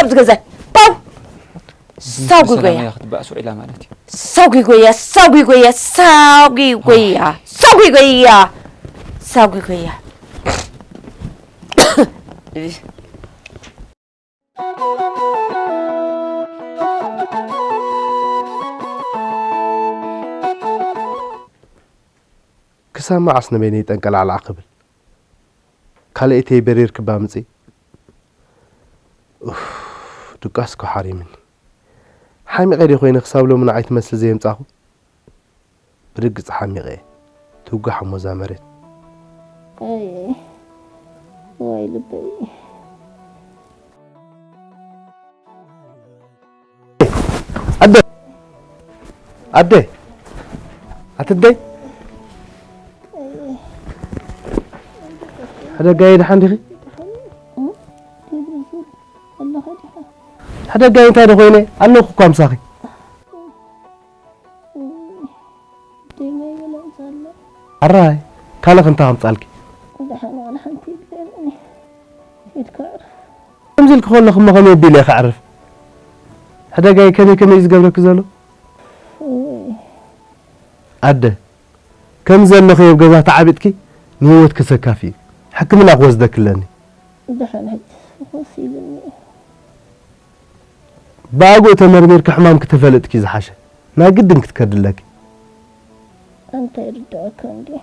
ኣብዚ ገዛይ። ፓው! ሳጉ ጎያ። ሰላም ክትባእስ ውዒላ ማለት እዩ። ሳጉ ጎያ፣ ሳጉ ጎያ፣ ሳጉ ጎያ፣ ሳጉ ጎያ፣ ሳጉ ጎያ። ክሳብ መዓስ ንበይነይ ጠንቀላዕላዕ ክብል? ካልኣይተይ በሪር ክባ ምጺ? ኡፍ፣ ድቃስ እኮ ሓሪምኒ። ሓሚቐ ድየ ኮይነ ክሳብ ሎሚ ንዓይ ትመስል ዘየምጻኹ? ብርግጽ ሓሚቐ እየ። ትውጋሕ እሞ እዛ መሬት። ኣየ፣ ዋይ ልበይ። ኣደ፣ ኣደ፣ ኣትደይ፣ ሕደጋይ ደሓን ዲኺ? ሕደጋይ እንታይ ዶ ኮይነ? ኣለኹ እኳ ምሳኺ። ኣራይ፣ ካልእ እንታይ ከምጻልኪ? ደሓን ዋላ ሓንቲ የለን። ሂድካ ኣዕርፍ። ከምዚ ኢልኪ ከለኺ እሞ ከመይ ኣቢለ እየ ከዕርፍ? ሕደጋይ ከመይ ከመይ እዩ ዝገብረኪ ዘሎ? እወይ። ኣደ፣ ከምዚ ዘለኽዮ ኣብ ገዛ ተዓቢጥኪ ንህይወትኪ ዘካፊ እዩ። ሕክምና ክወስደኪ ኣለኒ። ደሓን ሕጂ ፈኾስ ኢሉኒ እዩ። ብኣግኡ ተመርሚርኪ ሕማምኪ ተፈለጥኪ ዝሓሸ። ናይ ግድን ክትከዲ ኣለኪ። ኣንታ ይርድኣካ እንድዩ።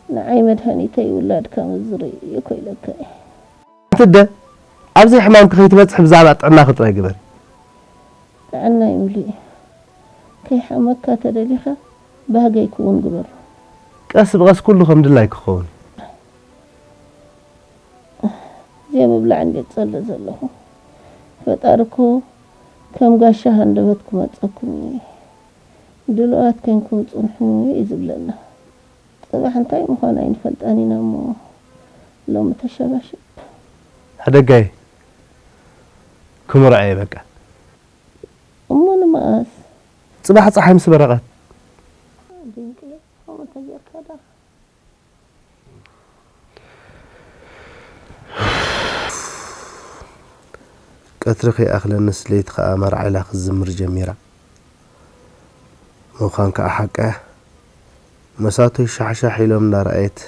ንዓይ መድሃኒተይ ውላድካ ምስ ዝርኢ እኮ ኢለካ እየ። ኣቲ ኣደ፣ ኣብዚ ሕማምኪ ከይትበጽሒ ብዛዕባ ጥዕናኺ ጥራይ ግበሪ። ጥዕናይ ምሉእ እዩ። ከይሓመካ ተደሊኻ ባህገይ ክውን ግበሮ። ቀስ ብቐስ ኩሉ ከም ድላይኪ ክኸውን እዩ። ዘይምብላዕ እንድየ ዝጸልእ ዘለኹ። ፈጣሪ እኮ ከም ጋሻ ሃንደበት ክመጸኩም እዩ። ድሉዋት ኮይንኩም ጽንሑ እዩ ዝብለና። ጽባሕ እንታይ ምዃን ኣይንፈልጣን ኢና እሞ ሎሚ ተሸባሽብ። ሕደጋይ ክምርዖ እየ በቃ። እሞ ንመኣስ? ጽባሕ ጸሓይ ምስ በረቐት። ድንቂ ከምኡ ተጌርካ ዳ። ቀትሪ ከይኣኽለንስ ለይቲ ኸኣ መርዓ ኢላ ክትዝምር ጀሚራ። ምዃን ከኣ ሓቃ እያ። መሳቶይ ሻሕሻሕ ኢሎም እንዳረኣየት፣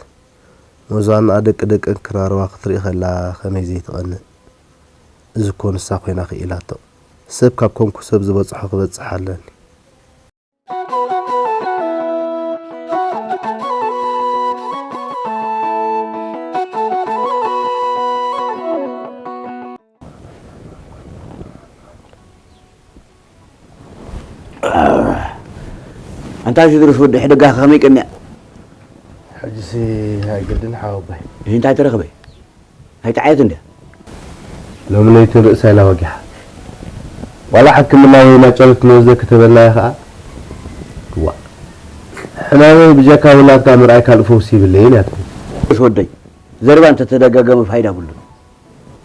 መዛንኣ ደቂ ደቀን ክራረዋ ክትርኢ ከላ ከመይ ዘይትቐንእ። እዚ እኮ ንሳ ኮይና ክኢላቶ። ሰብ ካብ ኮንኩ ሰብ ዝበጽሖ ክበጽሕ ኣለኒ። ኣንታ ሽድርስ ወዲ ሕደጋ ከመይ ቀኒያ? ሕጂሲ ኣይግድን ሓወቦይ። እዚ እንታይ ተረኽበ? ኣይጠዓየት እንድያ። ሎሚ ለይቲ ርእሳ ኢላ ወጊሓ። ዋላ ሕክምና ወይ ማጨሎት ንወስደኪ ተበልናያ ኸኣ። ዋእ። ሕማመይ ብጀካ ውላድካ ምርኣይ ካልእ ፈውሲ ይብለይን እያ ትብል። ርእሲ ወደይ፣ ዘረባ እንተተደጋገመ ፋይዳ የብሉን።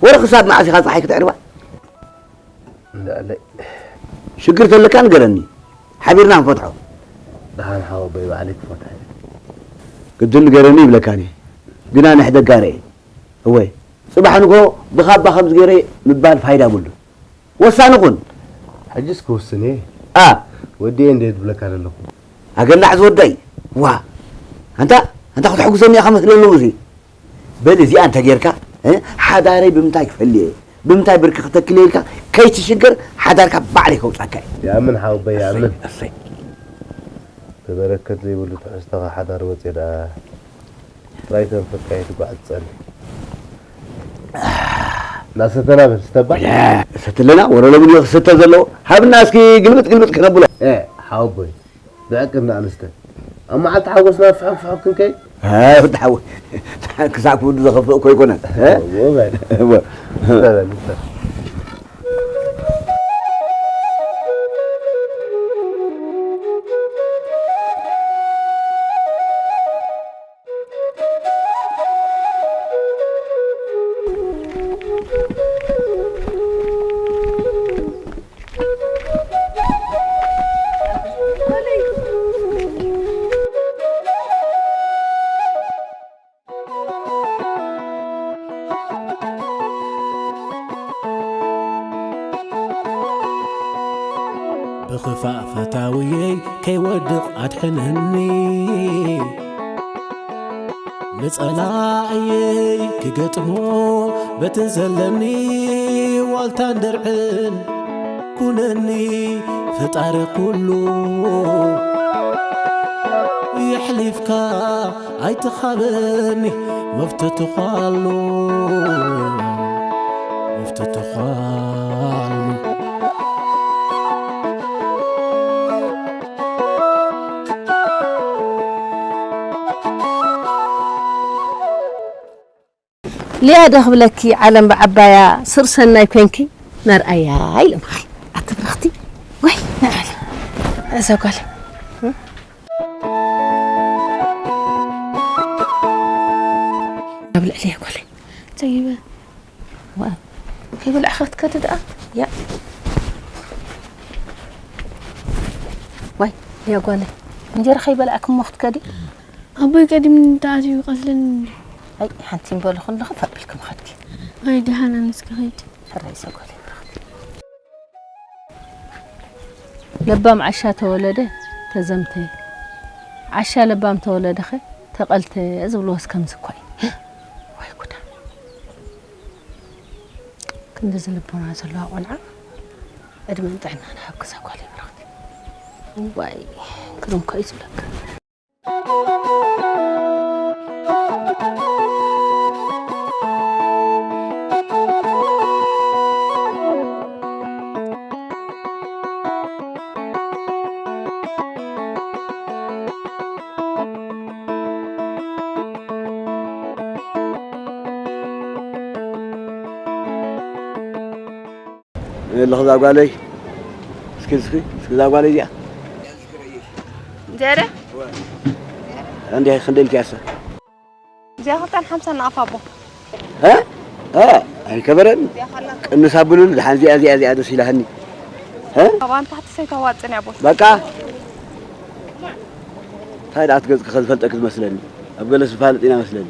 ወረ ክሳብ መዓስ ኢኻ ጸሓይ ክትዕርባ? እንዳለይ። ሽግር ተለካ ንገረኒ። ሓቢርና ክንፈትሖ። ደሓን ሓወቦይ ባዕለይ ክፈትሖ እየ። ግድን ንገረኒ ይብለካኒ። ግና ንሕደጋ ርኤ። እወ፣ ጽባሕ ንግሆ ብኻባ ከምዚ ገይረ ምባል ፋይዳ የብሉን። ወሳኒ ኩን። ሕጂስ ክውስን እየ። ኣ። ወዲኤ እንድየ ዝብለካ ዘለኹ። ኣገናዕ ዝወደይ። ዋ። ኣንታ፣ ኣንታ ከተሕጉሰኒ ኢኻ መስለኒ እዚ። በል እዚኣ እንተ ጌርካ፣ እ፣ ሓዳረይ ብምንታይ ክፈልየ፣ ብምንታይ ብርኪ ክተክልየ ኢልካ ከይትሽገር ሓዳርካ ባዕለይ ከውጻካ እየ። ይኣምን ሓወቦይ፣ ይኣምን። እሰይ፣ እሰይ። ብበረከት ዘይብሉ ትሕዝቶኻ ሓዳር ወጽየ ደኣ ጥራይ ተንፈትካ እየ ትጓዓዝ ትጸንሕ። እናሰተና በል፣ ስተባ። ወለ፣ ሰትለና፣ ወረ ሎሚ ድዮ ክስተ ዘለዎ? ሃብና እስኪ ግልብጥ ግልብጥ ክነብሎ። እ፣ ሓወቦይ፣ ብዕቅና ኣንስተ። ኣብ መዓልቲ ሓጎስና ፍሕክ ፍሕክ ክንከይድ? እ፣ ወዲ ሓወይ፣ ክሳብ ክብዱ ዘኸፍእ እኮ ኣይኮነን። እ? እዎ በል። እዎ። በል፣ በል። ብኽፋእ ፈታውየይ ከይወድቕ ኣድሕነኒ። ንጸላእየይ ክገጥሞ በቲ ዘለኒ ዋልታን ድርዕን ኩነኒ ፈጣሪ ኩሉ። የሕሊፍካ ኣይትኻበኒ መፍትትዃሉ መፍትትዃሉ። ሊያ ዶ ክብለኪ ዓለም ብዓባያ ስር ሰናይ ኮንኪ መርኣያ ኢሎምኺ ኣቲ ብርኽቲ። ወይ ንዓለ እዛ ጓል ኣብ ልዕሊ እያ ጓለይ። ጠይበ ዋ ከይበላዕኺ ክትከዲ ደኣ ያ ዋይ ያ ጓለይ እንጀራ ከይበላዕኪ እሞ ክትከዲ ኣቦይ ቀዲም እንተኣትዩ ይቐትለኒ። ኣይ ሓንቲ እምበሉ ክንልኽፍ ኣቢልኩም ኸድኪ ኣይ ደሓን ኣነስ ክኸይድ። ሕራይ ሰጎል ይብረኽቲ። ለባም ዓሻ ተወለደ ተዘምተ፣ ዓሻ ለባም ተወለደኸ ተቐልተ ዝብልዎስ ከምዚ እኮ እዩ። ወይ ጉዳ! ክንድዚ ልቦና ዘለዋ ቆልዓ ዕድመን ጥዕናን ይሃብኪ እዛ ጓለይ ብርኽቲ። እዋይ ግርም እኮ እዩ ዝብለካ። ኣለኹ እዛ ጓለይ እስኪ እስኪ እስኪ እዛ ጓለይ እዚኣ ዘረ እንዴ ክንደይ ኢልኪ ያሳ እዚኣ ክልተን ሓምሳን ንኣፍ ኣቦ እ እ ኣይከበረን ቅንስ ኣብሉሉ ድሓን እዚኣ እዚኣ እዚኣ ደስ ኢላሃኒ እ ካብ ኣንታሕቲ ሰይተዋፅን ኣቦ በቃ እንታይ ደኣ ትገጽ ከዝፈልጠኪ ዝመስለኒ ኣብ ገለ ዝፋለጥ ኢና መስለኒ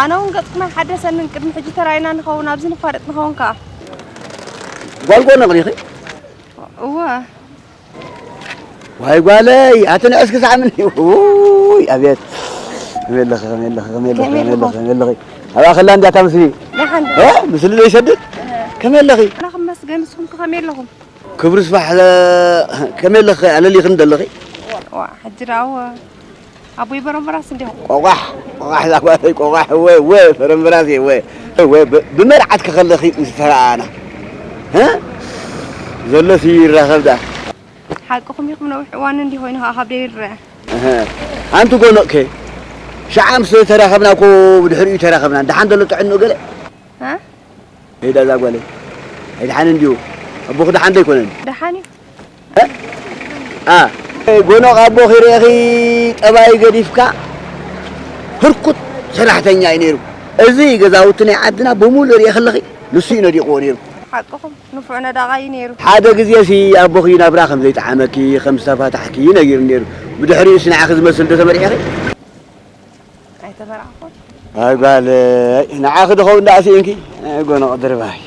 ኣነ እውን ገፅክና ሓደሰንን ቅድሚ ሕጂ ተራይና ንኸውን ኣብዚ ንፋለጥ ንኸውን ከዓ ጓል ጎኖቕ ዲኺ እወ ዋይ ጓለይ ኣቲ ንዕስኪ ሳዕምኒ ውይ ኣቤት ከመይ ኣለኺ ከመይ ኣለኺ ከመይ ኣለኺ ከመይ ኣለኺ ከመይ ኣለኺ ኣብኣ ከላ እንዲያታ ምስሊ ደሓን እ ምስሊ ዘይሰድድ ከመይ ኣለኺ ኣና ክመስገን ንስኹም ከ ከመይ ኣለኹም ክብሪ ስፋሕ ከመይ ኣለኺ ኣለሊኽኒ ደለኺ ዋ ሕጂ ደኣ እወ ኣቦይ በረምበራስ እንዲኹም ቆቋሕ ቆቋሕ ዛጓተይ ቆቋሕ እወ እወ በረምበራስ እየ እወ እወ ብ- ብመርዓት ከኸለኺ ምስ ተረኣና እ ዘሎ ሲ ይራኸብ ደኣ ሓቅኹም ኢኹም ነዊሕ እዋን እንዲ ኮይኑ ከዓ ካብ ደይርአ እህ። ኣንቲ ጎኖቕ ከ ሸዓ ምስ ተራኸብና እኮ ብድሕሪኡ ተራኸብና ደሓን ዘሎ ጥዕንኡ ገለ እ? ሄዳ እዛ ጓለይ ኣይድሓን እንዲዩ ኣቦኺ ደሓን ዶ ኣይኮነን ደሓን እዩ እ? ኣ ጎኖቕ ኣቦኺ ርኤኺ ጠባይ ገዲፍካ ህርኩት ሰራሕተኛ እዩ ነይሩ እዚ ገዛውቲ ናይ ዓድና ብሙሉ ርኤ ከለኺ ንሱ እዩ ነዲቕዎ ነይሩ ሓቅኹም ንፉዕ ነዳቓ እዩ ነይሩ ሓደ ግዜ ሲ ኣቦኺ ናብራ ከም ዘይጠዓመኪ ከም ዝተፋታሕኪ ነጊሩ ነይሩ ብድሕሪኡ ሲ ንዓኺ ዝመስል ዶ ተመርዒኺ ኣይተመርዓኹን ኣይ ጓለይ ንዓኺ ድኸውን ደኣ ስኢንኪ ጎኖቕ ድርባይ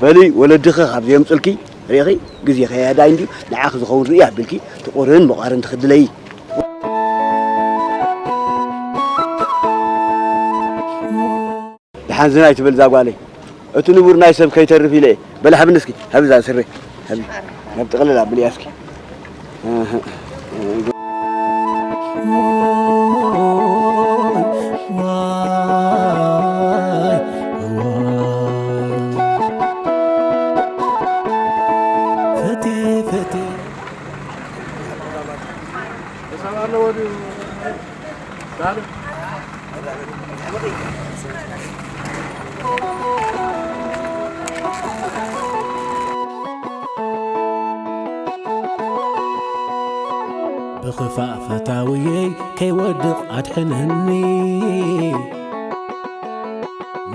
በሊ ወለድኺ ካብ ዘየምፅልኪ ርኢኺ ግዜ ከይሃዳይ እንድዩ ንዓኺ ዝኸውን ርኢ ኣቢልኪ ትቑርን መቋርን ትኽድለይ ደሓን ዝን ኣይትበል እዛ ጓለይ እቲ ንቡር ናይ ሰብ ከይተርፍ ኢለ እየ በል ሃብኒ እስኪ ሃብ እዛ ስረ ሃብ ናብ ጥቕልል ኣብልያ እስኪ ብኽፋእ ፈታውየይ ከይወድቕ ኣድሕነኒ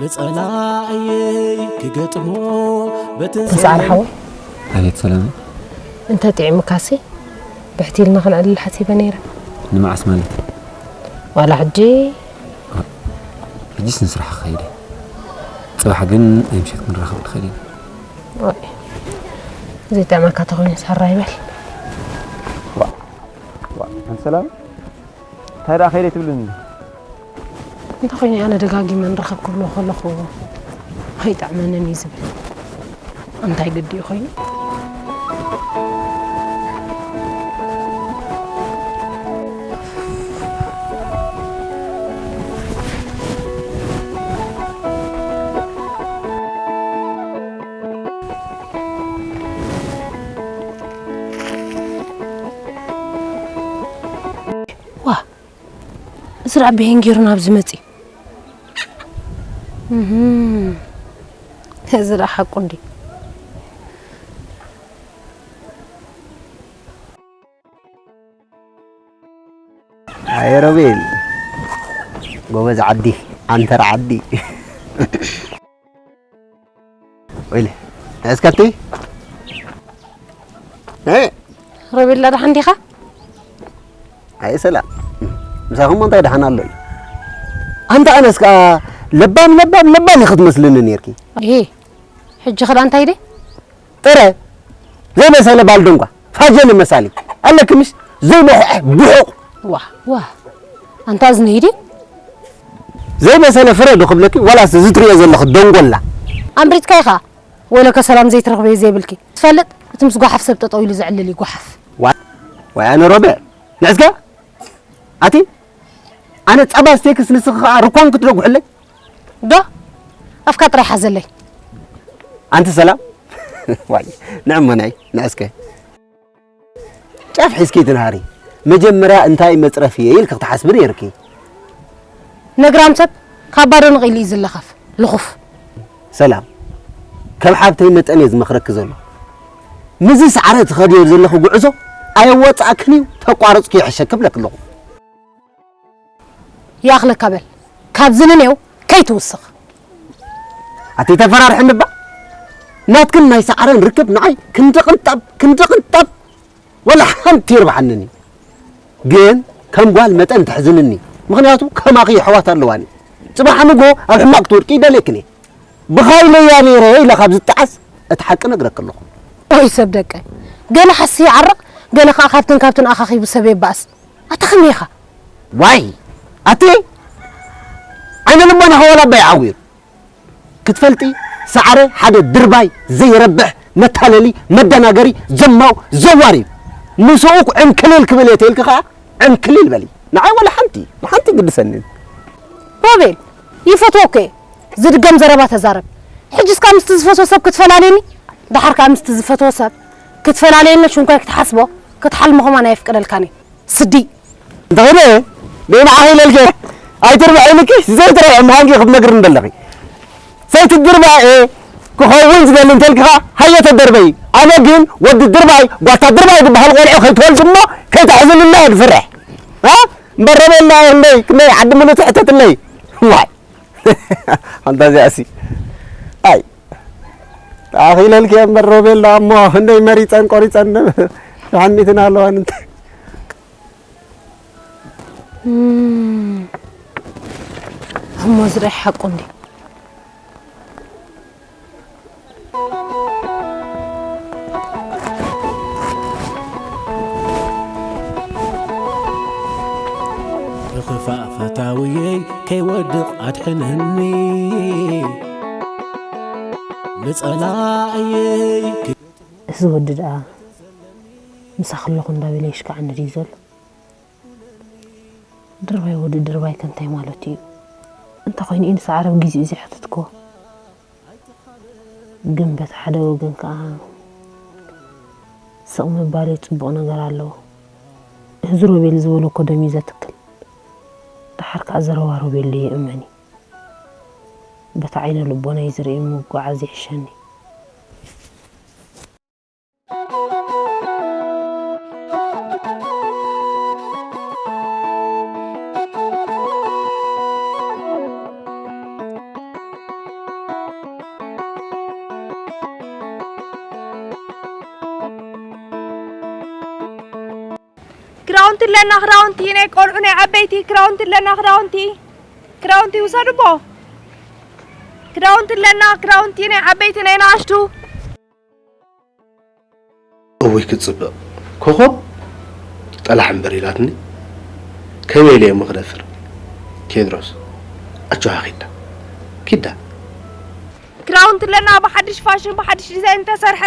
ንጸላእየይ ክገጥሞ በቲ ተስዓር ሓወይ ኣቤት ሰላም እንተ ጥዒሙካሲ ብሕቲ ኢልና ክንዕልል ሓሲበ ነይረ ንመዓስ ማለት ዋላ ሕጂ ሕጂስ ንስራሕ ክኸይደ ጽባሕ ግን ናይ ምሸት ክንራኸብ ንኽእል ኢና ዋይ፣ ዘይጥዕመካ ተኾይኑ ሰራ ይበል። ዋ፣ ዋ፣ ኣንተ ሰላም? እንታይ ደኣ ከይደ ትብልኒ? እንተኾይኑ ኣነ ደጋጊመ ንረኸብ ክብሎ ከለኹ ኣይጥዕመንን እዩ ዝብል። እንታይ ግዲ እዩ ኮይኑ? ዋ፣ እዚ ደኣ ብሄን ገይሩ ናብዚ መጺ። እህም፣ እዚ ደኣ ሓቁ እንዲ። ኣየ ሮቤል፣ ጎበዝ ዓዲ፣ ዓንተር ዓዲ። ወይለ፣ እስከቲ። እ? ሮቤል ደኣ ደሓን ዲኻ? ኣየ ሰላም፣ ምሳኹም እንታይ ደሓን ኣሎ እዩ? ኣንታ ኣነስ ከኣ ለባም፣ ለባም፣ ለባም ኢኺ ትመስልኒ ነይርኪ። እሄ፣ ሕጂ ኸ እንታይ ኢለ? ጥረ ዘይበሰለ ባልደንጓ፣ ፋጀለ መሳሊ ኣለኪ ምሽ? ዘይበስዐ ብሑቕ። ዋ፣ ዋ፣ ኣንታ እዝነይ ድዩ? ዘይበሰለ ፍረ ዶ ክብለኪ፣ ዋላስ እዚ ትሪኦ ዘለኺ ደንጎላ? ኣምሪትካ ኢኻ። ወለከ ሰላም ዘይትረኽበዮ ዘይብልኪ። ትፈልጥ፣ እቲ ምስ ጓሓፍ ሰብ ጠጠው ኢሉ ዘዕልል እዩ ጓሓፍ። ዋይ፣ ዋይ፣ ኣነ ሮቤ፣ ንዕስካ? ኣቲ፣ ኣነ ጸባ ስቴክስ ንስኺ ኸኣ ርኳን ክትደጉሕለይ? ዶ? ኣፍካ ጥራይ ሓዘለይ። ኣንቲ ሰላም? ዋይ፣ ንዕሞ ናይ፣ ንዕስከ። ጫፍ ሒዝኪ ትንሃሪ። መጀመርያ እንታይ መጽረፊ እየ ኢልኪ ክትሓስቢ ነይርኪ። ነግራም ሰብ ካብ ባዶ ንቕኢሉ እዩ ዝለኸፍ። ልኹፍ። ሰላም፣ ከም ሓብተይ መጠን እየ ዝመኽረኪ ዘሎ። ምስዚ ሳዕረ ትኸድዮ ዘለኺ ጉዕዞ ኣየወጻእክን እዩ፣ ተቋረጽኪ ይሕሸኪ እብለኪ ኣለኹ። ይኣኽለካ በል። ካብዚ ንኔው ከይትውስኽ። ኣቲ ተፈራርሕኒ እባ። ናትክን ናይ ሳዕረን ርክብ ንዓይ ክንዲ ቅንጣብ፣ ክንዲ ቅንጣብ ወላ ሓንቲ ይርብሓንን እዩ። ግን ከም ጓል መጠን ተሕዝንኒ። ምኽንያቱ ከማኺ የሕዋት ኣለዋኒ። ጽባሕ ንግሆ ኣብ ሕማቕ ክትወድቂ ይደልየክን እየ። ብኻይለያ ነይረ ኢለ ካብ ዝጠዓስ እቲ ሓቂ ነግረኪ ኣለኹ። ኦይ ሰብ ደቀ፣ ገለ ሓሲ ይዓርቕ፣ ገለ ኸኣ ካብትን ካብትን ኣኻኺቡ ሰብ የባእስ። ኣታ ከመይ ኢኻ? ዋይ! ኣቲ ዓይነ ልቦናኺ ዋላ ኣባይ ዓዊሩ። ክትፈልጢ ሳዕረ ሓደ ድርባይ፣ ዘይረብሕ፣ መታለሊ፣ መደናገሪ፣ ዘማው፣ ዘዋሪ እዩ። ምስኡ ዕንክሊል ክብል እየ ተይልኪ ኸኣ ዕንክሊል በሊ። ንዓይ ዋላ ሓንቲ፣ ንሓንቲ ግድሰኒ። ሮቤል፣ ይፈትወካ እየ። ዝድገም ዘረባ ተዛረብ። ሕጂ እስካ ምስቲ ዝፈትዎ ሰብ ክትፈላልየኒ? ደሓር ከኣ ምስቲ ዝፈትዎ ሰብ ክትፈላልየኒ ሽንኳይ ክትሓስቦ፣ ክትሓልሞ ከማን ኣየፍቅደልካን እየ። ስዲ። እንተኸደ ደይና ዓኺለልከ ኣይትርብሐልኪ ዘይትረብሐ ምዃንኪ ክትነግርኒ ዘለኺ። ሰይቲ ድርባይ እየ ክኸውን ዝደሊ እንተልኪ ኸኣ ሃየ ተደርበይ። ኣነ ግን ወዲ ድርባይ ጓታ ድርባይ ዝበሃል ቆልዑ ከይትወልዲ እሞ ከይተሕዝንና እየ ዝፍርሕ። እ? እምበር ረቤልና ክንደይ ክንደይ ዓዲ ሙሉእ ትሕተትለይ። ዋይ ኣንታ እዚኣሲ ኣይ ኣኺለልኪ እምበር ሮቤል ደኣ እሞ ክንደይ መሪፀን ቆሪፀን ሓሚትን ኣለዋን እንታይ እሞ ዝረኣይ ሓቁ እንዲ ብኽፋእ ፈታውየይ ከይወድቕ ኣድሕነኒ ንጸላእየይ እዚ ወዲ ደኣ ምሳኺ ኣለኹ እንዳበለ የሽክዓኒ ድዩ ዘሎ? ድርባይ ወዲ ድርባይ ከ እንታይ ማለቱ እዩ? እንተኾይኑ እዩ ንሰዓረ ኣብ ግዚኡ ዘየሕተትክዎ። ግን በቲ ሓደ ወገን ከኣ ስቕ ምባለይ ጽቡቕ ነገር ኣለዎ። እዚ ሮቤል ዝበሎ እኮ ደም እዩ ዘትክል። ደሓር ከኣ ዘረባ ሮቤል ድየ እመኒ። በቲ ዓይነ ልቦናይ ዝርኢ ምጉዓዝ ይሕሸኒ። ክራውንቲ ኣለና ክራውንቲ ናይ ቆልዑ ናይ ዓበይቲ ክራውንቲ ኣለና ክራውንቲ ክራውንቲ ይውሰድቦ ክራውንቲ ኣለና ክራውንቲ ናይ ዓበይቲ ናይ ንኣሽቱ ወይ ክትጽብቕ። ኮኾብ ጠላሕ እምበር ኢላትኒ። ከመይ ኢለ እሞ ክደፍር? ቴድሮስ፣ ኣጆኻ ኪዳ። ኪዳ። ክዳውንቲ ኣለና ብሓድሽ ፋሽን፣ ብሓድሽ ዲዛይን ተሰርሐ።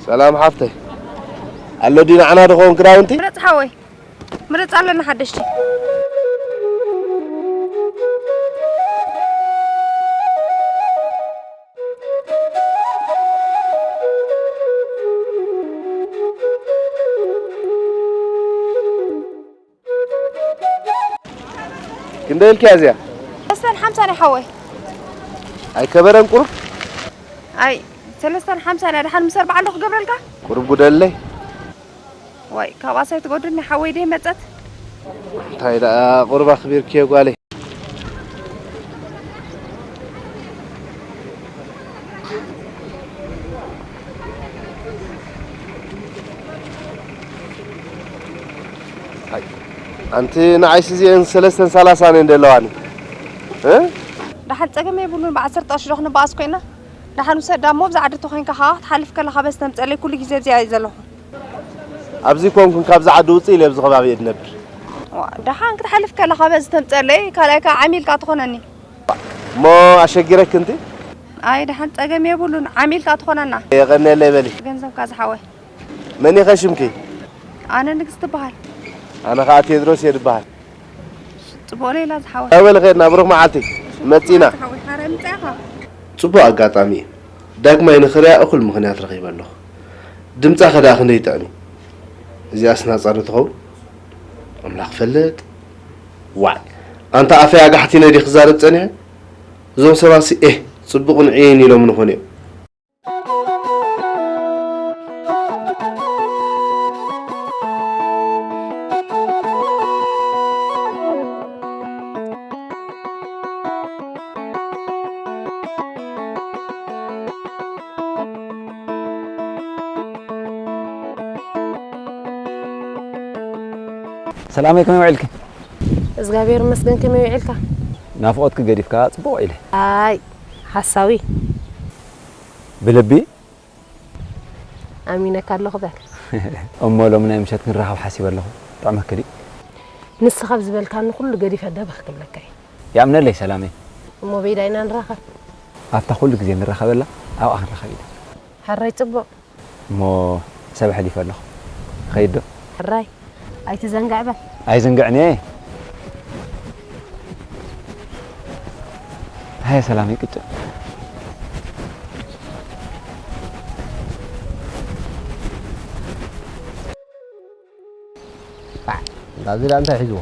ሰላም ሓፍተይ። ኣሎ ድዩ ንዓና ድኸውን ክዳውንቲ? ምረጽ ሓወይ። ምረጽ ኣለና ሓደሽቲ። ክንደይ ኢልኪያ እዚኣ? ሰለስተን ሓምሳን እዩ ሓወይ። ኣይከበረን ቁሩብ? ኣይ ሰለስተን ሓምሳን እያ። ደሓን ምስ ኣርባዓ ኣለኹ ክገብረልካ? ቁሩብ ጉደለይ። ዋይ ካብኣስ ኣይትጎድልኒ ሓወይ ደይ መጸት። እንታይ ደኣ ቁሩብ ኣኽቢርክዮ ጓለይ። ኣንቲ ንዓይስ እዚአን ሰለስተን ሰላሳን እየን ዘለዋኒ። እ? ደሓን ጸገም የብሉን ብዓሰርተ ቅርሺ ዶ ክንበኣስ ኮይና? ደሓን ውሰዳ እሞ ብዛ ዓዲ ተኾይንካ ኸዓ ክትሓልፍ ከለኻ በዚ ተምጸለይ ኩሉ ግዜ ኣብዚኣ እየ ዘለኹ። ኣብዚ ኮንኩን ካብዚ ዓዲ ውፅእ ኢለ ኣብዚ ከባቢ እየ ዝነብር። ዋ፣ ደሓን ክትሓልፍ ከለኻ በዚ ተምጸለይ ካልኣይ ከዓ ዓሚልካ ትኾነኒ። እሞ ኣሸጊረክ እንቲ? ኣይ ደሓን ጸገም የብሉን ዓሚልካ ትኾነና። የቐነለይ በሊ። ገንዘብካ ዝሓወይ። መን ኢኸ ሽምኪ? ኣነ ንግስቲ ትበሃል። ኣነ ኸዓ ቴድሮስ እየ ዝበሃል። ጽቡቕ ሌላ ዝሓወይ። ኣበል ኸድና ብሩኽ መዓልቲ መጺና። ዝሓወይ ሓረ ምጻኻ። ጽቡቕ ኣጋጣሚ እዩ። ዳግማይ ንኽሪኣ እኹል ምኽንያት ረኺበ ኣለኹ። ድምጻ ከ ደኣ ክንደይ ይጥዕም እዩ? እዚኣስ ናጻ ዶ ትኸውን? ኣምላኽ ፈልጥ። ዋይ ኣንታ ኣፈይ ኣጋሕቲነ ድየ ክዛረብ ጸኒሐ? እዞም ሰባሲ ኤህ ጽቡቕን ዕይን ኢሎምኒ ኾኑ እዮም። ሰላመይ ከመይ ውዒልኪ? እግዚኣብሔር ይመስገን ከመይ ውዒልካ? ናፍቖትኪ ገዲፍካ ጽቡቕ ውዒለ። ኣይ ሓሳዊ ብልቢ ኣሚነካ ኣለኹ በል። እሞ ሎሚ ናይ ምሸት ክንራኸብ ሓሲበ ኣለኹ። ጥዕመኪ ድዩ? ንስኻ ብዝበልካኒ ኩሉ ገዲፈ ደበኽ ክብለካ እየ። ይኣምነለይ ሰላመይ። እሞ በይዳ ኢና ንራኸብ። ኣብታ ኩሉ ግዜ ንራኸበላ ኣብኣ ክንራኸብ ኢና። ሕራይ ጽቡቕ። እሞ ሰብ ኣሕሊፈ ኣለኹ። ኸይድ ዶ? ሕራይ ኣይትዘንግዕ በል። ኣይዝንግዕን እየ። ሃየ ሰላም ይቅጭ። ጣዕ፣ እንዳ እዚ ደኣ እንታይ ሒዝዎ?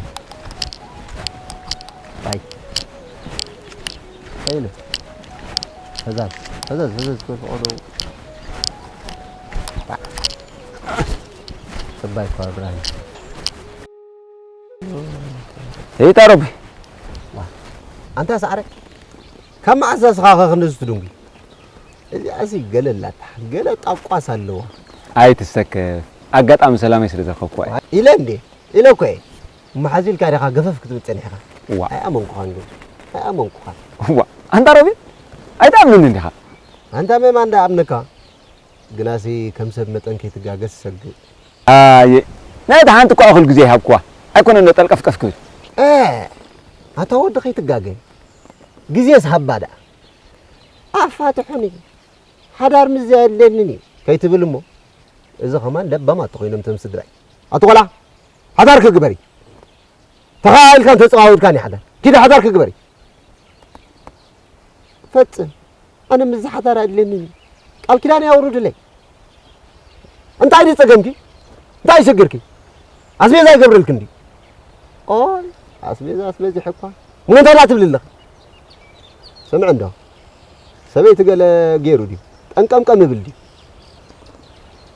ጣይ። እንታይ ኢሉ? ፈዛዝ፣ ፈዘዝ፣ ፈዘዝ፣ ክብል ፈቐዶ። ጣዕ። ጽባይ እኳ ብርሃን። ይታ ረቢ። ኣንታ ሳዕረ፣ ካብ መዓስ ንስኻ ከ ክንድዚ ትድንጉ? እዚኣሲ ገለ ኣላታ፣ ገለ ጣቋስ ኣለዋ። ኣይትሰከፍ፣ ኣጋጣሚ ሰላመይ ስለ ዝረኸብኩዋ እየ። ኢለ እንዴ? ኢለ እኮ እየ። እሞ ሓዚ ኢልካ ዲኻ ገፈፍ ክትብል ጸኒሕካ? ዋ። ኣይኣመንኩኻን ግን። ኣይኣመንኩኻን። ዋ፣ ኣንታ ሮቤል፣ ኣይትኣምነንን ዲኻ? ኣንታ መን ማን ደኣ ኣምነካ? ግናሲ ከም ሰብ መጠን ከይትጋገስ እሰግእ። ኣየ፣ ናይታ ሓንቲ እኳ እኹል ግዜ ይሃብክዋ። ኣይኮነን ዶ ጠልቀፍቀፍ ክብል? እ፣ ኣታ ወዲ ከይትጋገ። ግዜስ ሃባ ደኣ። ኣፋትሑኒ። ሓዳር ምስዚ ኣየድልየንን እዩ ከይትብል እሞ፣ እዚ ኸማን ለባማት ተኾይኖም እቶም ስድራይ። ኣቲ ቆልዓ፣ ሓዳርኪ ግበሪ። ተኸኣኢልካን ተጸዋዊድካን እዩ ሓዳር። ኪዲ ሓዳርኪ ግበሪ። ፈጽም። ኣነ ምስዚ ሓዳር ኣየድልየንን እዩ። ቃል ኪዳን የውርድለይ። እንታይ ድዩ ጸገምኪ? እንታይ እዩ ሽግርኪ? ኣስቤዛ ይገብረልኪ እንዲ። ኦይ ኣስቤዛ ኣስበዚሐ እኳ። እሞ እንታይ ደኣ ትብሊ ኣለኺ? ስምዒ እንዶ። ሰበይቲ ገለ ገይሩ ድዩ? ጠንቀምቀም ይብል ድዩ?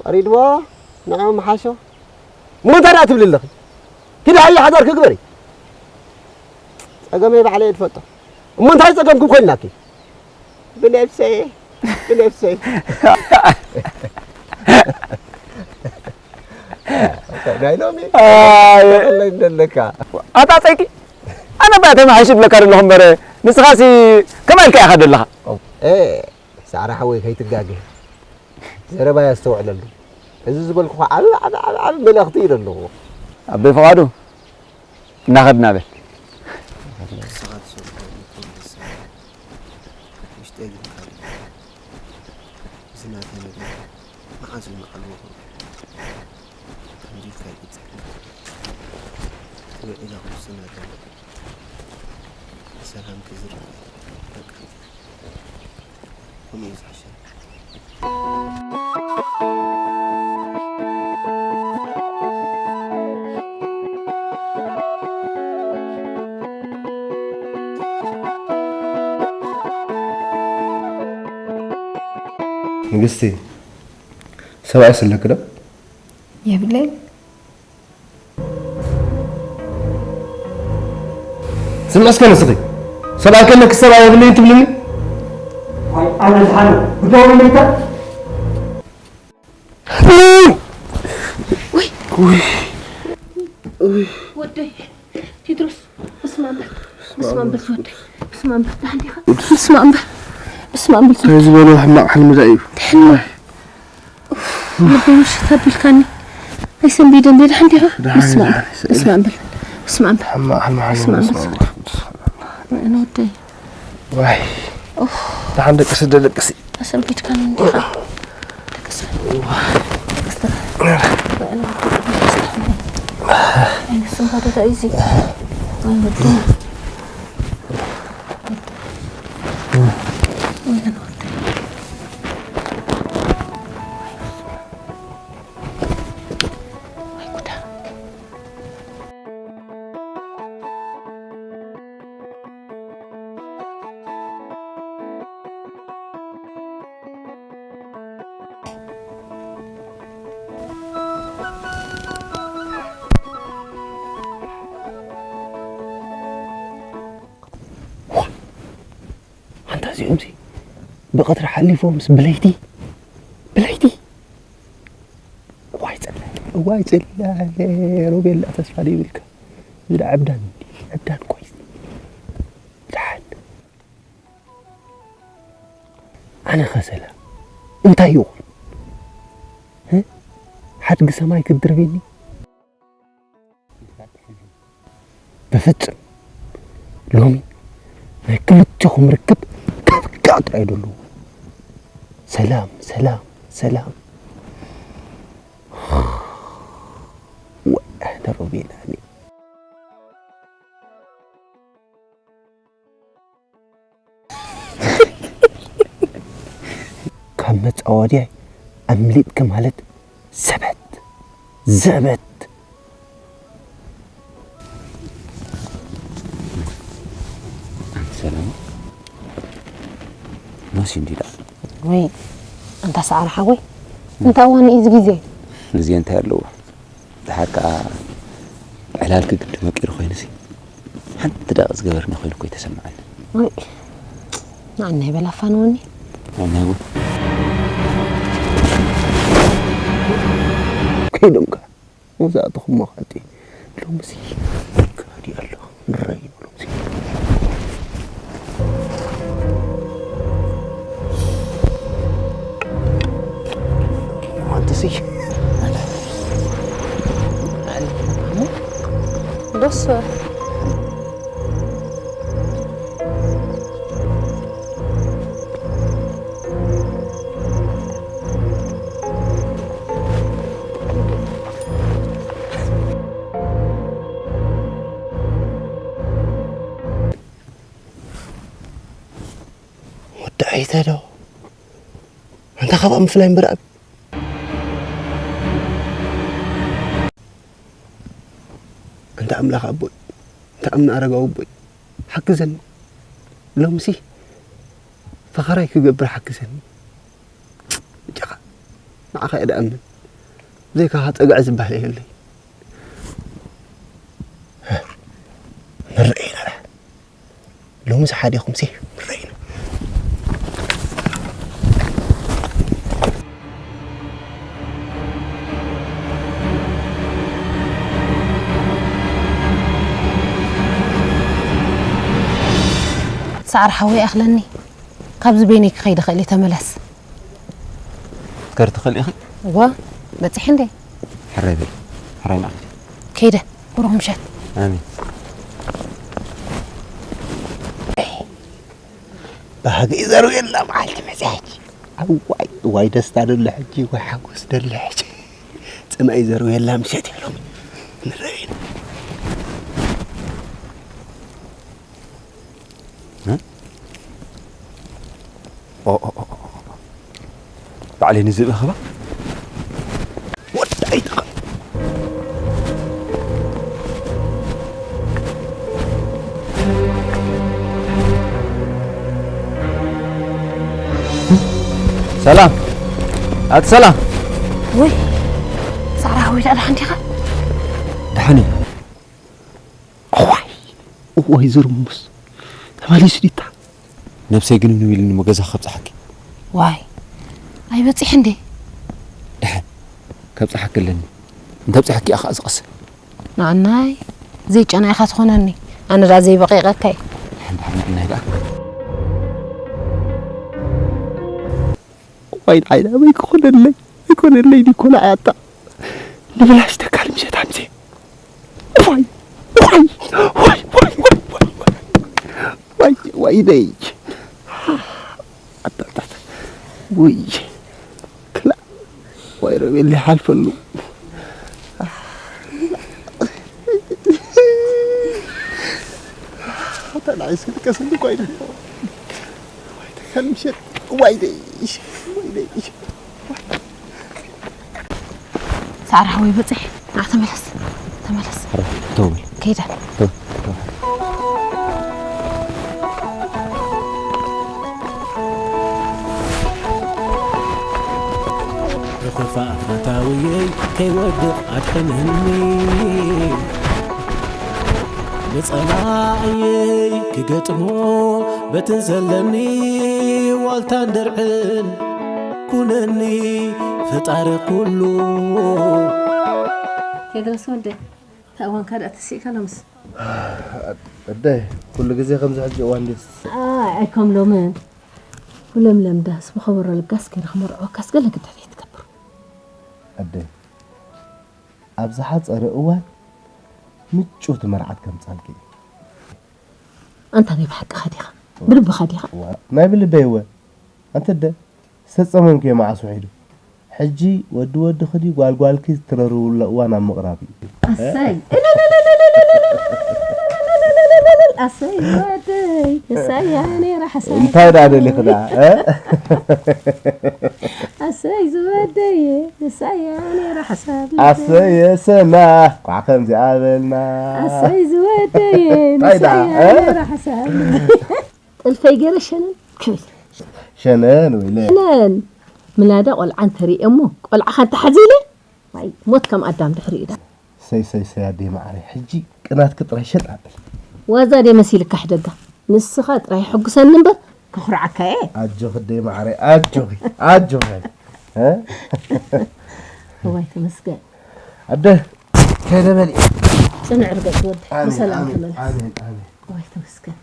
ፈሪድዎ ንዕኡ ምሓሾ። እሞ እንታይ ደኣ ትብሊ ኣለኺ? ኪዲ ሃየ ሓዳርኪ ግበሪ። ጸገመይ ባዕለይ እየ ዝፈልጦ። እሞ እንታይ ጸገምኩም ኮይንናኪ? ብነብሰይ ብነብሰይ ናይ ሎሚ ኣይ፣ ለይ እንደለካ ኣታ ጸይቂ ኣነ ባይ ተማሓይሽ ብለካ ዘለኹ እምበር ንስኻሲ ከማይ ኢልካ ኢኻ ዘለኻ። እ ሳዕራ ሓወይ ከይትጋገ ዘረባይ ኣስተውዕለሉ። እዚ ዝበልኩኻ ዓቢ ዓቢ ዓቢ ዓቢ መልእኽቲ እዩ ዘለዎ። ኣቦይ ፍቓዱ፣ እናኸድና በል። ንስኻ ትሰብሖ ንኩሉ ሰብ ውሽጠይ ግን ካልእ እዩ። እዚ ናተይ ነገር መዓዝ እዩ መዓልቦ ከምዚ ኢልካ ይግጸል? ትውዒላ ክውስን ኣለዎ። ሰላም ክዝርግ በቃ። ከምኡ እዩ ዝሕሸኒ። ንግስቲ፣ ሰብኣይስ ኣለኪ ዶ? የብለይን። ስምዒ እስከ ንስኺ፣ ሰብኣይ ከለኪ ሰብኣይ የብለይን ትብልኒ? ኣይ፣ ኣነ ዝሓለ ብደው ኢልካ። ወይ! ወደይ፣ ቴድሮስ፣ በስመ ኣብ በል፣ በስመ ኣብ በል፣ ወደይ፣ በስመ ኣብ በል፣ ደሓን ዲኻ? በስመ ኣብ በል፣ በስመ ኣብ በል፣ እንታይ ዝበለ ሕማቕ ሕልሚ ዳ እዩ? ሕልሚ። ልበይ ምሽት ኣቢልካኒ። ኣይሰንቢደ እንዴ፣ ደሓን ዲኻ? ደሓን፣ በስመ ኣብ፣ ደሓን፣ በስመ ኣብ በል፣ በስመ ኣብ በል። ሕማቕ ሕልሚ ሓሊሙ በስመ ኣብ በል። በስመ ኣብ። ወይነ ወደይ። ዋይ። ኡፍ። ደሓን ደቅሲ፣ ደቅሲ። ኣሰንቢድካኒ እንዲኻ። ደቅሲ። ደቅሲ። ወይነ ወደይ፣ ደቅሲ። ኣይነ ስንባደ ዳእዩ እዚ። ወይነ ወደይ። ወይነ ወደይ። ወይ ጉዳ። ኣንታ እዚኦምሲ ብቐትሪ ሓሊፎምስ ብለይቲ፣ ብለይቲ። እዋይ ጽላለ፣ እዋይ ጽላለ፣ ሮቤል ደኣ ተስፋ ዘይብልካ። እዚ ደኣ ዕብዳን፣ ዕብዳን ቆይ። ደሓን። ኣነ ኸሰላ እንታይ ይኹን? እ? ሓድጊ ሰማይ ክድርብኒ? በፍጹም። ሎሚ ናይ ክልቴኹም ርክብ ከብቅዕ ጥራይ ደለዎ። ሰላም፣ ሰላም፣ ሰላም። ወ-፣ ኣነ ሮቤል፣ ኣነ ካብ መጻወድያይ ኣምሊጥኪ ማለት ዘበት፣ ዘበት። ሰላም መሲ እንዲዳ። ወይ፣ ኣንታ ሰዓረ ሓወይ፣ እንታይ እዋን እዩ እዚ ግዜ? ግዜ እንታይ ኣለዎ? ደሓር ከኣ ዕላልኪ ግዲ መቂሩ ኮይኑሲ፣ ሓንቲ ደቂ ዝገበርና ኮይኑ እኮ ይተሰምዓኒ። ወይ፣ ንዓና ይበል ኣፋንወኒ። ንዓና ይበል። ከይዶም ከኣ መብዛሕትኹም መኻጢ ሎምሲ ከሃዲ ኣሎ። ንረይ ሎምሲ። ኣንተሲ። ዶስ ወዲ ዓይተ ዶ? ኣንታ ካብኣ ምፍላይ እምበር ኣብ-፣ ኣንታ ኣምላኽ ኣቦይ፣ ኣንታ ኣምነ ኣረጋዊ ኣቦይ፣ ሓግዘኒ። ሎምሲ ፈኸራይ ክገብር ሓግዘኒ። ብጃኻ ንዓኻ እየ ድኣምን። ብዘይካኻ ጸግዒ ዝበሃል የብለይ። ንርኤ ኢና። ሎሚ ዝሓደኹምሲ ንረኣይና። ሰዓር ሓወይ ኣኽለኒ። ካብዚ በይነይ ክኸይድ እኽእል እየ፣ ተመለስ። ክትከዲ ትኽእሊ ኢኺ? እወ። በጺሐ እንዴ? ሕራይ በል። ሕራይ መዓልቲ። ከይደ። ብሩኽ ምሸት። ኣሜን። ባህጊ ይዘርው የላ መዓልቲ መጽያ ሕጂ። ኣዋይ፣ ዋይ ደስታ ደሎ ሕጂ፣ ዋይ ሓጎስ ደሎ ሕጂ። ጽምኣይ ይዘርው የላ ምሸት ይብሎም። ንረኣይና። እ? ኦ፣ ኦ፣ ኦ፣ ኦ። ባዕለይ ንዝብኢ ኸባ? ወዲ ኣይትኸ-፣ ሰላም። ኣቲ ሰላም። ወይ፣ ሳራ ወይ፣ ደኣ ደሓን ዲኻ? ደሓን እየ። እዋይ፣ እዋይ፣ ዝርሙስ ተመሊሱ ዲታ? ነብሰይ ግን ንው ኢልኒ፣ እሞ ገዛ ከብጽሓኪ። ዋይ፣ ኣይበጺሕ እንዴ? ደሓን፣ ከብጽሓኪ ኣለኒ። እንተ ኣብጺሓኪ እያ ኸኣ ዝቐስን። ንዓናይ ዘይጨና ኢኻ ትኾነኒ። ኣነ ደኣ ዘይበቂቐካ እየ። ደሓን፣ ደሓን፣ ንዕናይ ደኣ። እዋይ፣ ንዓይ ደኣ ወይ ክኾነለይ፣ ኣይኮነለይ፣ ኒኮላ ኣያታ። ንብላሽ ተካል ምሸት ኣምሴ። ዋይ፣ ዋይ፣ ዋይ፣ ዋይ፣ ደይ። ኣታ፣ ኣታ፣ ኣታ። ውይ፣ ክላ፣ ዋይ፣ ረቤል ይሓልፈሉ። ኣታ፣ ንዓይ ስልቀስሉ እኮ ኣይደል። ዋይ፣ ተካል ምሸት። ዋይ፣ ደይ። ዋይ፣ ደይ። ሳራ ወይ በጽሕ። ና ተመለስ። ተመለስ። ኧረ፣ ተው በል። ከይደ። ተው፣ ተው። ብኽፋእ ፈታውየይ ከይወድቕ ኣድሕነኒ። ንጸላእየይ ክገጥሞ በትን ዘለኒ ዋልታን ድርዕን ኩነኒ ፈጣሪ ኩሉ። ቴድሮስ ወደይ፣ እታ እዋንካ ደኣ ተሲእካ ሎምስ። ኣደይ፣ ኩሉ ግዜ ከምዚ ሕጂ እዋን ድዩ? ኣይ፣ ኣይ፣ ከም ሎምን። ወለምለም ዳስ ብኸበሮ ለጋስ ገይረ ክመርዕወካስ ገለ ግድሕት ኣይትገብር። ኣደይ፣ ኣብ ዝሓጸረ እዋን ምጭውቲ መርዓት ከምጻልኪ እየ። ኣንታ ናይ ብሓቅኻ ዲኻ? ብልብኻ ዲኻ? ዋ፣ ናይ ብልበይ እወ። ኣንተ ኣደ፣ ዝተጸመምክዮ መዓስ ውሒዱ? ሕጂ ወዲ ወድኺ ድዩ ጓል ጓልኪ ትረርብሉ እዋን ኣብ ምቕራብ እዩ። ኣሰይ! ኣሰይ ወደይ፣ ንሳያ ነይራ ሓሳብ። እንታይ ደኣ ደሊኺ ደኣ፣ እ? ኣሰይ ዝወደየ፣ ንሳያ ነይራ ሓሳብ ልበይ። ኣሰይ የሰና፣ ኳዕ ከምዚኣ በልና። ኣሰይ ዝወደየ፣ እንታይ ደኣ፣ ንሳያ እ? ነይራ ሓሳብ ልበይ። ጥልፈይ ገይረ ሸነን ክብል። ሸነን ወይለ። ሸነን። ምላዳ ቆልዓ እንተሪኤ እሞ፣ ቆልዓኻ እንተሓዚለ፣ ዋይ፣ ሞት ከም ኣዳም ድሕሪኡ ዳ። ሰይ፣ ሰይ፣ ሰይ፣ ኣደይ መዓረይ፣ ሕጂ ቅናትኪ ጥራይ ሸጥ ኣብል። ዋዛ ድየ መሲልካ ሕደጋ? ንስኻ ጥራይ ሕጉሰኒ እምበር፣ ከኹርዓካ እየ። ኣጆኺ ኣደይ መዓረይ፣ ኣጆኺ፣ ኣጆኺ። እ? እዋይ፣ ተመስገን። ኣደ፣ ከይደ በሊ። ጽንዕ ርገጽ ወዲ፣ ኣሜን፣ ብሰላም ኣሜን፣ ተመለስ። ኣሜን፣ ኣሜን። እዋይ፣ ተመስገን።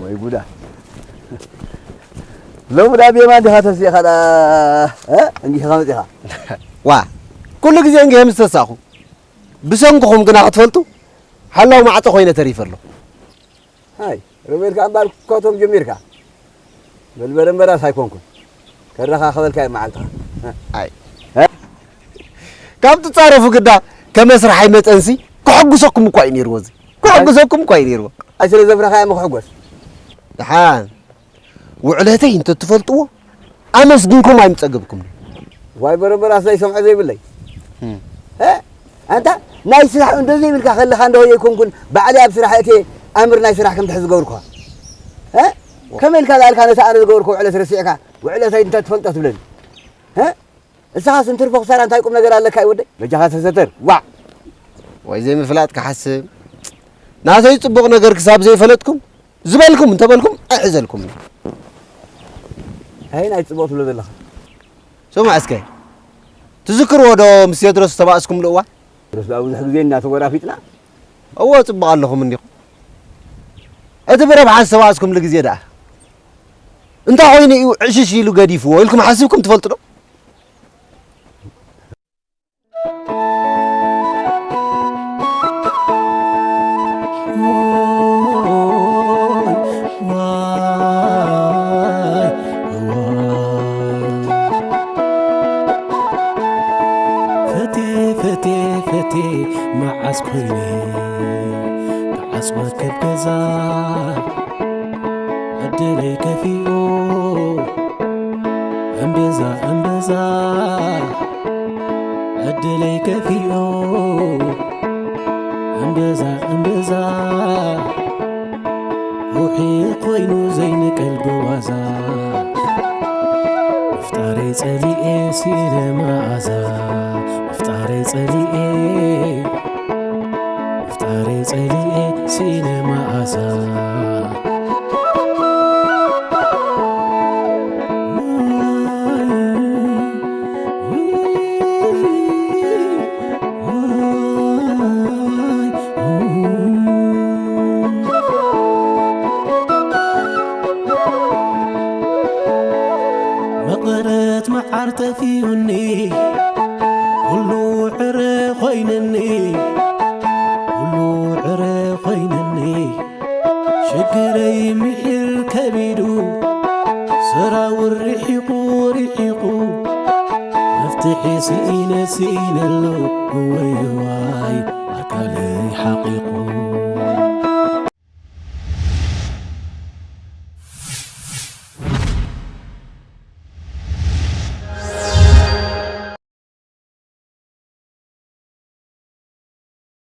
ወይ ጉዳ። ሎሚ ዳ ብየማን ዲኻ ተሲእኻ ዳ፣ እ? እንዲኻ መጺኻ። ዋ፣ ኩሉ ግዜ እንግሄ ምስ ተሳእኹ፣ ብሰንክኹም ግና ክትፈልጡ፣ ሓላው ማዕጾ ኮይነ ተሪፈ ኣለኹ። ኣይ፣ ሮቤል ከኣ እምበኣር ኮቶም ጀሚርካ። በል በረምበራስ ኣይኮንኩን። ከረኻኸበልካ እየ መዓልትኻ። ኣይ። እ? ካብ ትጻረፉ ግዳ ከመስርሓይ መጠንሲ ክሕጉሰኩም እኳ እዩ ነይርዎ እዚ። ክሕጉሰኩም እኳ እዩ ነይርዎ። ኣይ፣ ስለ ዘፍረኻ እየ ምኽሕጎስ። ደሓን። ውዕለተይ እንተትፈልጥዎ፣ ኣመስጊንኩም ኣይምጸገብኩምን። ዋይ በረበራስ ዘይሰምዖ ዘይብለይ። እም። እ? ኣንታ ናይ ስራሕ እንዶ ዘይብልካ ከለኻ እንዶ ኣይኮንኩን ባዕለይ ኣብ ስራሕ እትየ ኣምር ናይ ስራሕ ከም ትሕዝ ዝገብርኩኻ። እ? ከመይ ኢልካ ዳኣ ኢልካ ነታ ኣነ ዝገበርኩ ውዕለት ረሲዕካ ውዕለተይ እንተትፈልጦ ትብለኒ? እ? ንስኻስ እንትርፎ ክሳራ እንታይ ቁም ነገር ኣለካ እዩ ወደይ? በጃኻ ተሰተር። ዋዕ! ወይ ዘይምፍላጥ ክሓስብ። ናተይ ጽቡቕ ነገር ክሳብ ዘይፈለጥኩም ዝበልኩም እንተበልኩም ኣይሕዘልኩም። ኣይ ናይ ጽቡቕ ትብሎ ዘለኻ። ስማዕ እስከ፣ ትዝክርዎ ዶ ምስ ቴድሮስ ዝተባእስኩምሉ እዋን? ቴድሮስ ደኣ ብዙሕ ግዜ እናተጎራፊጥና። እዎ ጽቡቕ ኣለኹም እንዲኹም። እቲ ብረብሓ ዝተባእስኩምሉ ግዜ ደኣ እንታይ ኮይኑ እዩ ዕሽሽ ኢሉ ገዲፍዎ ኢልኩም ሓሲብኩም ትፈልጡ ዶ? ፈቴ ፈቴ ፈቴ መዓስ ኮይነ ተዓጽወ ከብ ገዛ ዕድለይ ከፊኡ እምብዛ እምብዛ ዕድለይ ከፊኡ እምብዛ እምብዛ ሩሒ ኮይኑ ዘይንቀል ብዋዛ ምፍጣረይ ጸሊኤ ሲነ መኣዛ ምፍጣረይ ጸሊኤ ምፍጣረይ ጸሊኤ ሲነ መኣዛ መቐረት መዓር ጠፊኡኒ ኩሉ ዕረ ኮይንኒ ኩሉ ዕረ ኮይንኒ ሽግረይ ምሒር ከቢዱ ሰራውር ርሒቑ ርሒቑ መፍትሒ ስኢነ ስኢነሉ እወይዋይ ኣካለይ ሓቒቑ